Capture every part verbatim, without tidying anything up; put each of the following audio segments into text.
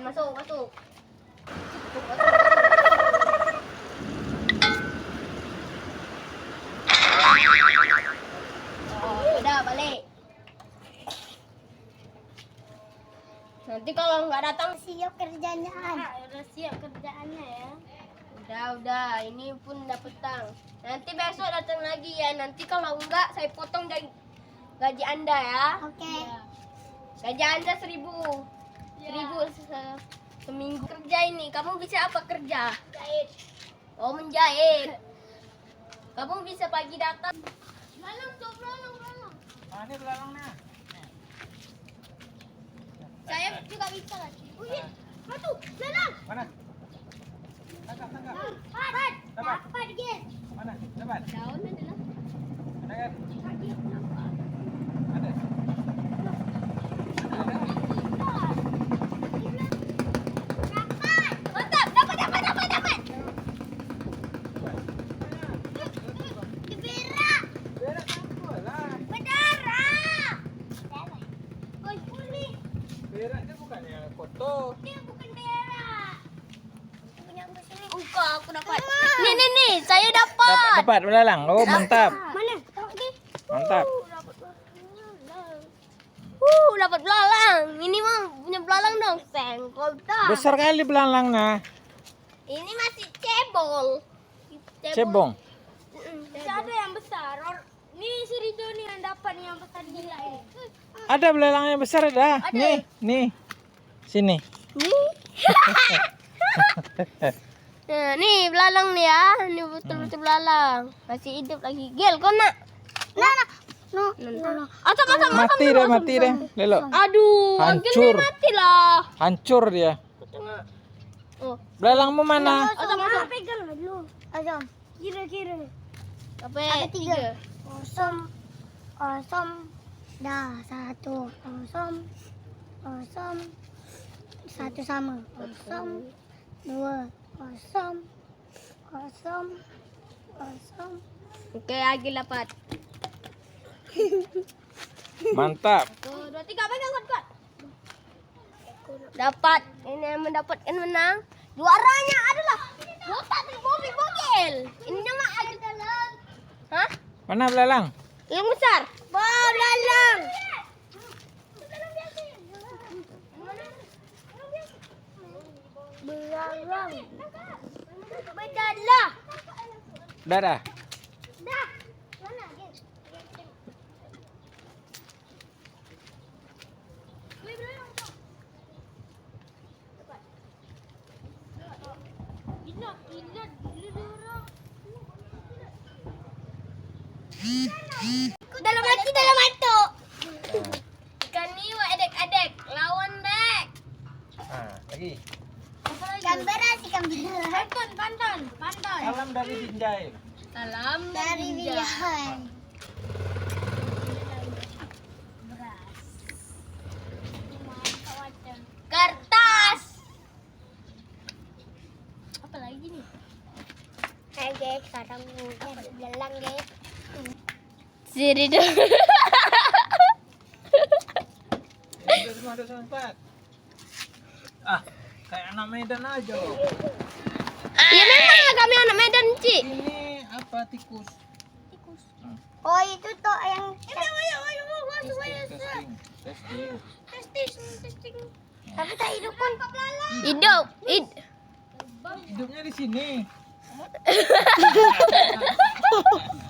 Masuk, masuk. Udah, balik. Nanti kalau nggak datang, siap kerjanya, An. Ah, udah siap kerjaannya, ya. Udah, udah. Ini pun udah petang. Nanti besok datang lagi, ya. Nanti kalau enggak, saya potong gaji, gaji Anda, ya. Oke. Iya. Gaji Anda seribu. Iya. Seribu se-, seminggu kerja ini. Kamu bisa apa kerja? Jahit. Oh, menjahit. Kamu bisa pagi datang. Belalang, cok, belalang, belalang. Ah, ini belalangnya. Saya juga bisa lagi. Wih, satu, belalang. Mana? Tangkap, tangkap. Dapat. Dapat. Dapat, guys. Mana? Dapat. Daun adalah. Ada kan? Ada. Dapat. Mantap. Dapat, dapat, dapat, dapat. Berak. Berak apa lah? Berdarah. Oi, kuning. Berak tu bukannya kotor. Dia bukan berak. Buka, aku dapat. Nih, nih, nih, saya dapat. Dapat, dapat belalang. Oh, mantap. Mana? Tengok ni. Mantap. Uh, dapat belalang. Uh, dapat belalang. Ini mah punya belalang dong. Sengkol dah. Besar kali belalangnya. Ini masih cebol. Cebong. Mm-mm, masih ada yang besar. Or-, ni si Rido ni yang dapat ni, yang besar gila ni. Ada belalang yang besar ada. Ada. Nih, nih. Sini. Nih. Nah, nih belalang nih ya. Ini betul-betul belalang. Masih hidup lagi. Gel, kau nak? Nah, nah. No, no, no. Asap, asap, asap, asap. Mati deh, mati deh. Lelok. Aduh, Gel, hancur. Mati lah. Hancur dia. Tengok. Oh. Belalangmu mana? Asam, asam. Pegang dulu. Asam. Kira-kira. Sampai ada tiga. Tiga. Kosong, kosong. Dah, satu, kosong, kosong. Satu sama. Kosong, dua, kosong, kosong, kosong. Oke, lagi dapat. Mantap. Satu, dua, tiga, pegang kuat-kuat. Dapat, ini yang mendapatkan menang. Juaranya adalah botak terbogel-bogel. Ini nama aja. Hah? Mana belalang? Yang besar. Wah, belalang. Belalang. Bedalah. Dah, dah. Dah. Mana dia? Dalam hati, dalam hati. Ikan ni, wak, edek-edek. Lawan dek. Ah, lagi. Ikan beras, ikan beras. Pantun, pantun, pantun. Salam dari Binjai. Salam dari Binjai. Beras. Kertas. Apa lagi nih? Hai guys, sekarang mau cari belalang guys. Sini dong. Ini semua ada sempat. Ah, kayak anak Medan aja. Ya memang lah kami anak Medan, Cik. Ini apa, tikus? Tikus. Hmm. Oh, itu toh yang testing, testing, testing. Testing, testing. Tapi tak hidup pun. Hidup. Id- Hidupnya di sini.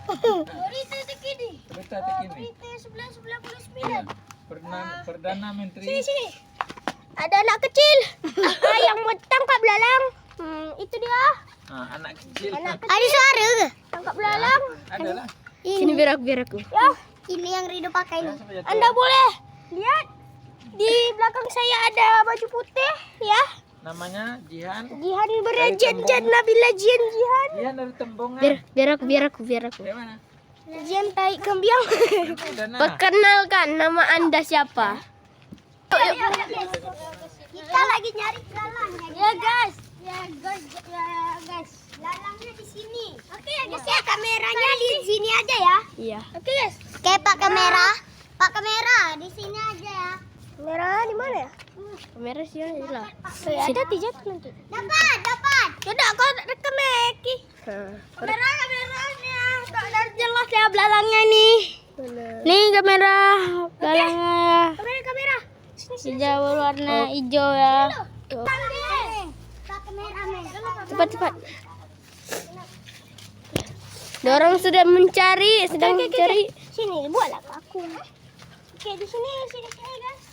Berita terkini. Berita terkini. Berita sembilan sembilan puluh sembilan. Iya. Perdana, ah, Perdana Menteri. Sini, sini. Ada anak kecil. Ah, yang mau tangkap belalang. Hmm, itu dia. Ah, anak kecil. Anak kecil. Ada suara. Tangkap belalang. Adalah. Ini. Sini, biar aku, biar aku. Ya. Ini yang Rido pakai nih. Anda boleh lihat di belakang saya ada baju putih, ya. Namanya Jihan. Jihan dari Berjen Tembong. Jen Nabila Jihan Jihan. Jihan dari Tembong, ah. Biar, biar aku, biar aku, biar aku. Dari mana? Jihan tai kembiang. Udah, nah. Perkenalkan, nama Anda siapa? Kita lagi nyari belalang, ya, guys. Ya, guys. Ya, guys. Belalangnya di sini. Oke, ya, guys. Oke, kameranya di sini aja, ya. Iya. Oke, guys. Oke, Pak Kamera. Pak Kamera, di sini aja, ya. Kamera di mana ya? Kamera sini lah. Sudah tiga nanti. Dapat, dapat. Sudah kau tak rekam lagi. Kamera, kameranya. Tak ada jelas ya belakangnya nih. Nih kamera belakangnya. Kamera, kamera. Hijau, warna hijau ya. Cepat, cepat. Dorang sudah mencari, sedang mencari. Sini, buatlah aku. Oke, di sini, sini, sini, guys.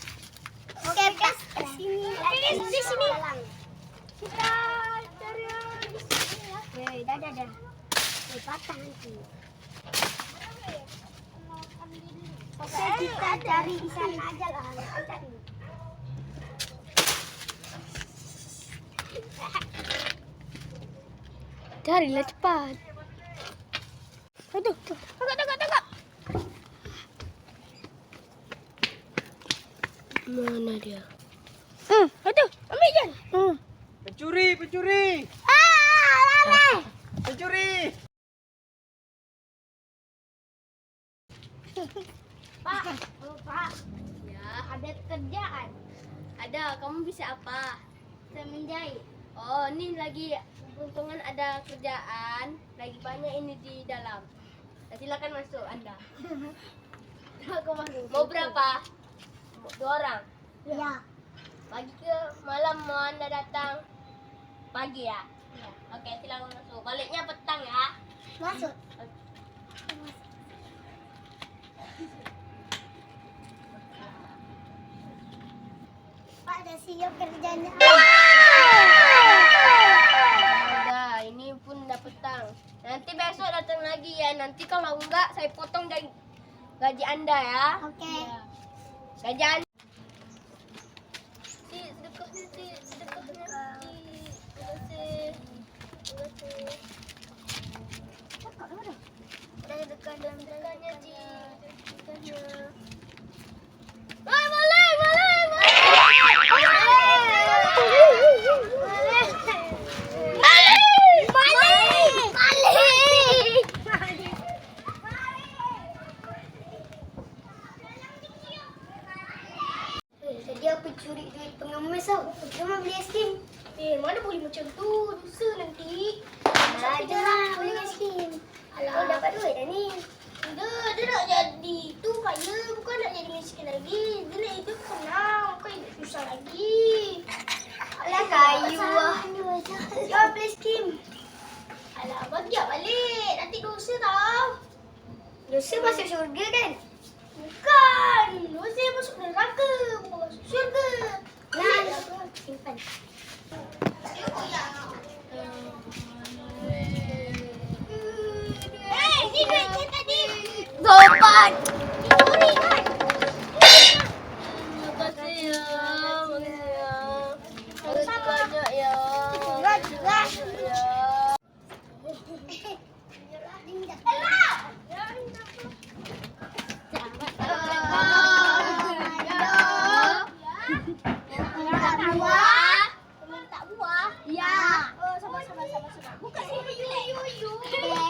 Oke, pas di sini. Oke, guys, di sini. Kita cari di sini ya. Oke, dah, dah, dah. Oke, patah nanti. Oke, kita cari di sana aja lah. Carilah cepat. Aduh, tangkap, tangkap, tangkap. Mana dia? Hmm, aduh, ambil Jan. Hmm. Pencuri, pencuri. Ah, lalai. Pencuri. Pak, oh, Pak. Ya. Ada kerjaan. Ada, kamu bisa apa? Saya menjahit. Oh, ini lagi keuntungan ada kerjaan, lagi banyak ini di dalam. Nah, silakan masuk Anda. Mau berapa? Dua orang. Ya. Pagi ke malam mau Anda datang? Pagi ya? Ya. Oke, silakan masuk. Baliknya petang ya. Masuk. Oke. Pak, dah siap kerjanya. Udah, ini pun dah petang. Nanti besok datang lagi ya. Nanti kalau enggak, saya potong gaji, gaji Anda ya. Oke. Ya. Gaji Anda. Cik, sedekahnya, Cik. Sedekahnya, Cik. Terima kasih. Terima kasih. Dah sedekah dalam sedekahnya, Cik. Sedekahnya. Woi, balik, balik, balik. Balik, balik, balik. Eh, tadi aku curi duit pengemis tau. Cuma beli es krim. Eh, mana boleh macam tu? Dosa nanti. Alah, jangan beli es krim. Alah. Oh, dapat duit dah ni. Dia, dia nak jadi tu kaya, bukan nak jadi miskin lagi. Dia nak hidup senang, bukan hidup susah lagi. Alah, kayu ah. Jom beli es krim. Alah, bagi balik. Nanti dosa tau. Dosa masuk syurga kan? Bukan. Dosa masuk neraka. Bukan masuk syurga. Nah, simpan. Eh, ni duit saya tadi. Sopan. Dicuri kan? Makasih ya, makasih ya. Makasih banyak ya. Makasih banyak ya. Minta buah. Ya. Oh, sabar, sabar, sabar, sabar. Buka sini, yu, yu, yu.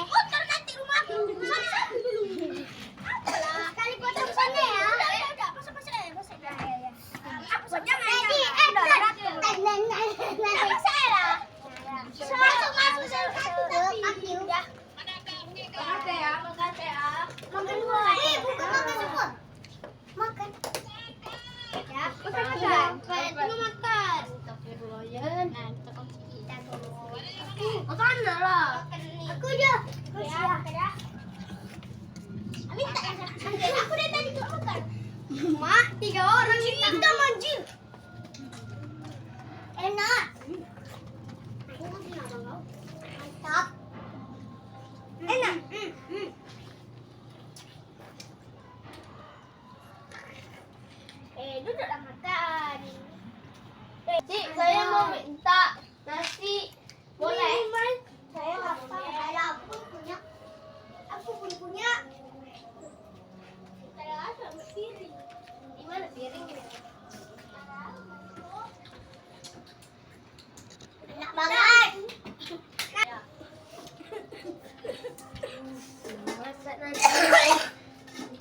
Kotor nanti rumah aku. Sana, sana dulu. Apalah. Sekali potong sana ya. Udah, udah, udah. Pasang, pasang, eh, pasang. Ya, ya, ya. Aku saja. Jadi, eh, udah, udah. Udah, pasang air lah. Masuk, masuk, masuk, satu, tapi. Makasih ya, makasih ya. Makan dua. Eh, bukan makan semua. Makan. Ya, makan, makan. Makan, tengok makan. Astagfirullahaladzim. Nah, kita kongsi kita dulu. Makan lah. Aku je. Aku siap. Amin tak makan. Aku dari tadi tak makan. Mah, tiga orang ini. Kita manjir. Enak. Mantap. Enak. Eh, duduklah makan. Eh, Cik, saya mau minta nasi. Boleh? Saya lapar. Kalau aku pun punya. Aku pun punya. Kalau aku ambil piring. Di mana piringnya? Enak banget.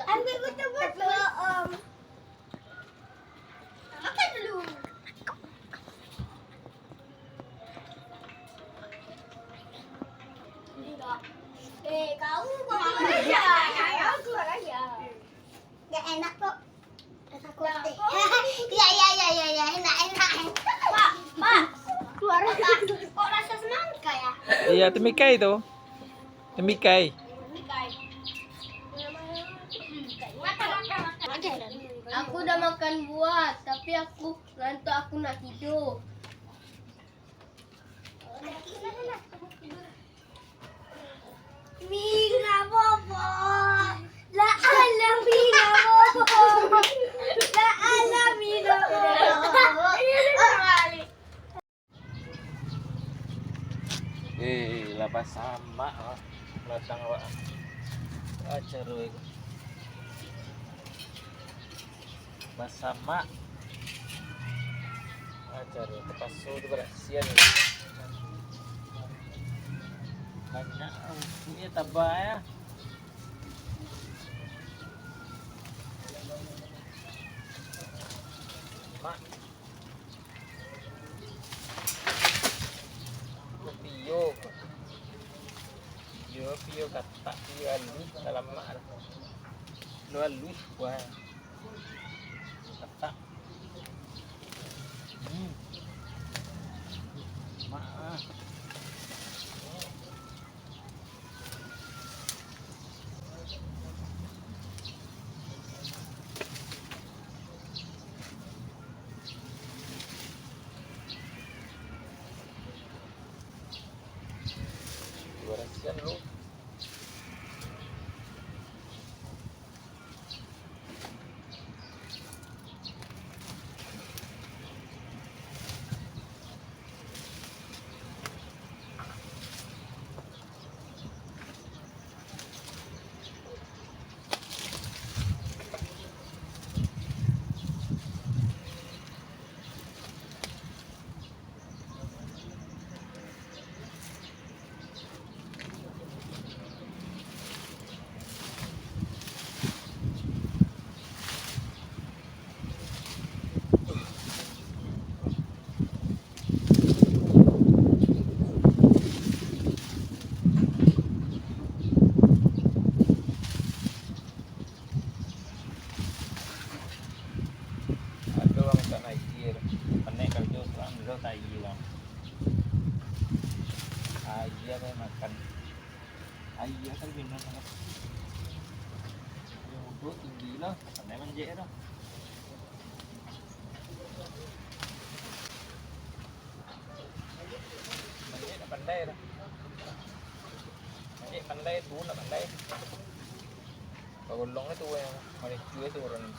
Ambil betul-betul, Om. Iya, iya, iya, iya, iya, enak, enak, enak. Pak, Pak, suara kok rasa semangka ya? Iya, temikai tu. Temikai. Temikai. Makan, makan, makan. Aku udah makan buah, tapi aku ngantuk, aku nak tidur. Mina bobo. La ala mina bobo. La ala mina bobo. Eh, lah basamak lah. Ladang awak. Ajar weh. Basamak. Ajar, tapaso tu barasian. Banyak, ah, ini tabah ya. Mak. Kopio. Pio, pio katak, pio aluih, salamak lah. Lo aluih, wah. Katak. Hmm. Mak, ah. Barasian lu. Ado urang mintak aia tu. Panek karajo surang, ado aia urang. Aia pai makan. Aia kan minum kan. Yang uduk tinggi lah, panek manjek tu. Manjek nak pandai tu. Manjek pandai tu, nak pandai. Bagolong tu yang malucu tu urang ni.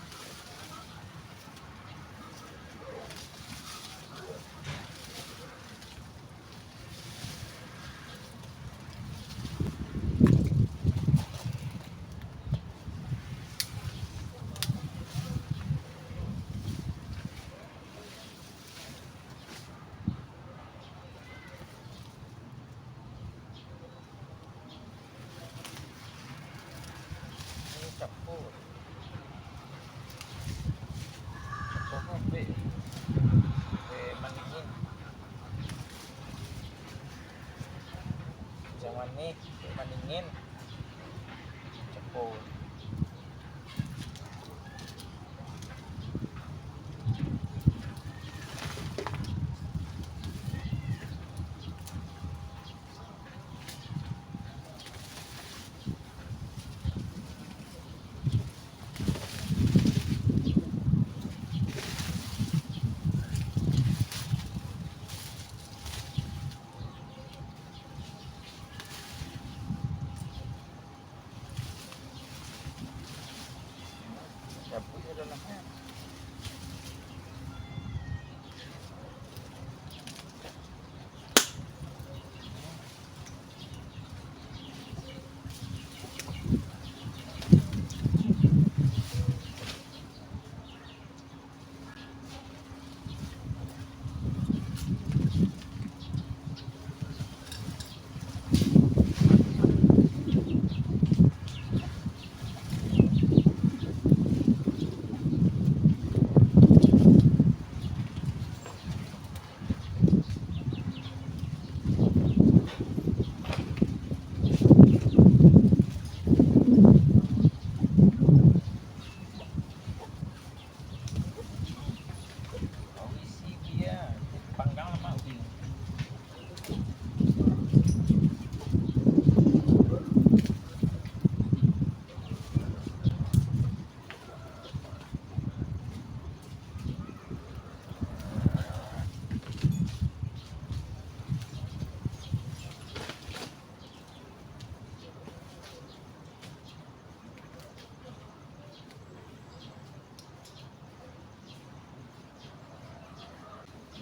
Ini capur. Capur tu ampek. Ampek maningin. Macam manih, ampek maningin. Capur. Cabuik ado lah.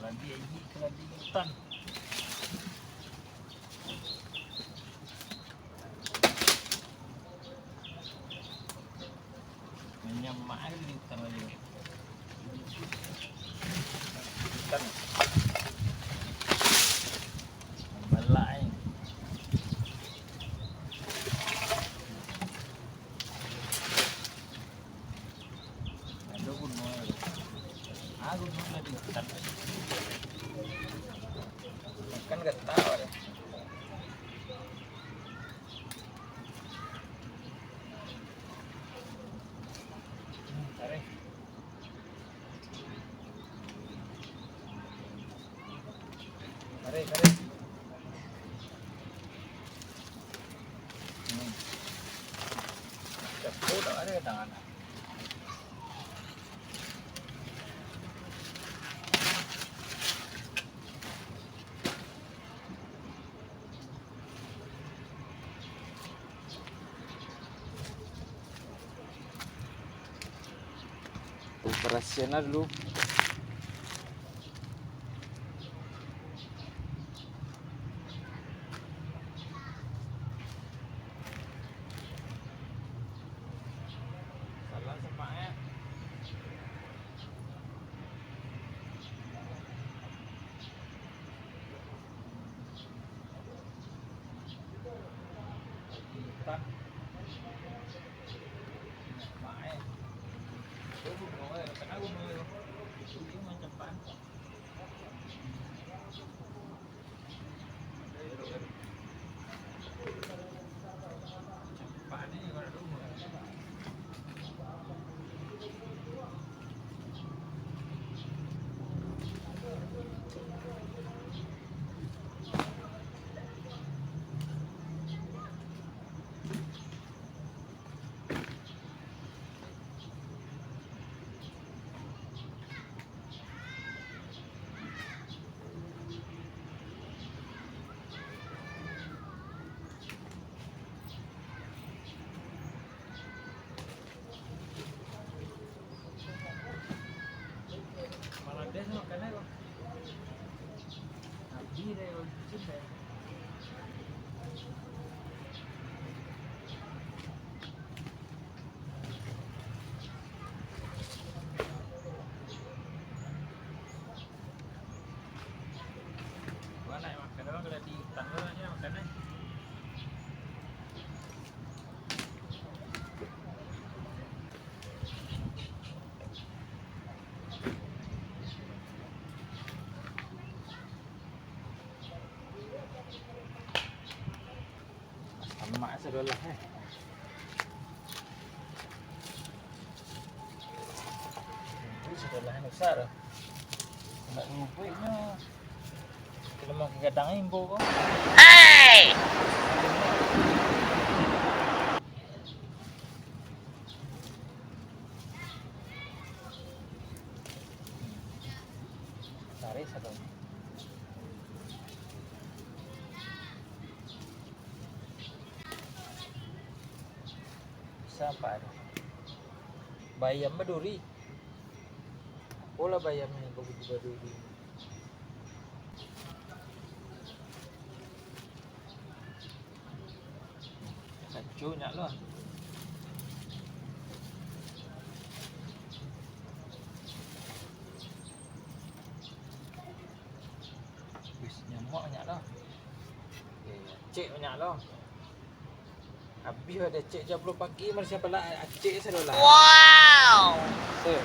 Lagi aji, lagi hutan. Minyak mahal di hutan lagi. Hutan. Balak, eh. Ado gunung. Ah, gunung lah di hutan. Ikan getah, eh. Tarik. Tarik, tarik. Hmm. Cepu dah ada tangan. Operasian lah dulu. Salah semak, eh. Amak sadolah, eh. Ini sadolah yang besar. Nak ngumpulnyo. Kalau mau ke gadang imbo ko. Hei! Tarik satu. Sabar. Bayam baduri. Apolah bayam ni bagitu baduri. Kaco nyak lo. Wis, nyamuak nyak lo. Eh, cek nyak lo. Abih ado cek jam dua puluah pagi, mari siapa lah cek sadolah. Wow. Tuh.